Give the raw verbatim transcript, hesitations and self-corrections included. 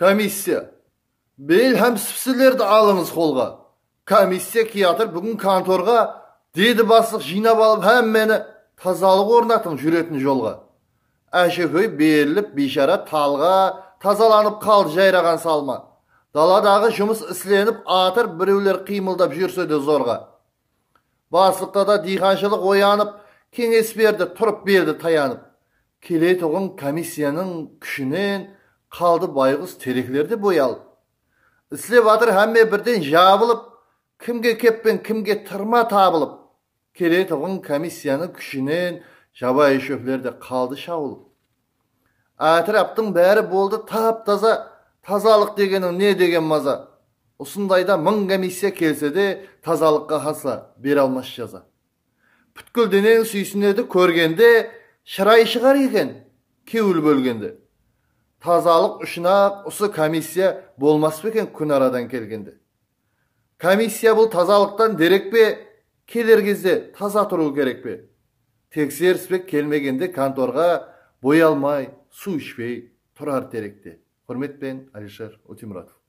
Komissiya, bel hám sipsilerdi alıńız qolǵa. Komissiya kiyatır búgin kontorǵa, dedi baslıq jıynap alıp hámmeni, tazalıq ornatıń, júretin jolǵa. Áshekóy berilip biyshara talǵa, tazalanıp qaldı jayraǵan salma. Daladaǵı jumıs islenip atır, birewler qıymıldap júrse de zorǵa. Baslıqta da diyqanshılıq oyanıp, keńes berdi, turıp berdi tayanıp. Keletuǵın komissiyanıń kúshinen qaldı bayǵus terekler de boyalıp. Islep atır hámme birden jabılıp, kimge keppeń, kimge tırma tabılıp. Keletuǵın komissiyanıń kúshinen jabayı shópler de qaldı shawılıp. Átiraptıń bári boldı tap-taza, tazalıq degeniń ne degen maza. Usındayda mıń komissiya kelse de, tazalıqqa hasla bere almas jaza. Pútkil deneń súysinedi kórgende, shıray shıǵar eken kewil bólgende. Tazalıq ushın-aq usı komissiya bolmas pa eken kún aradan kelgende? Komissiya bul tazalıqtan derek pe? Keler gezde taza turıw kerek pe? Tekserispek kelmegende kontorǵa, boyalmay, suw ishpey turar terekte. Húrmet penen, Alisher Ótemuratov.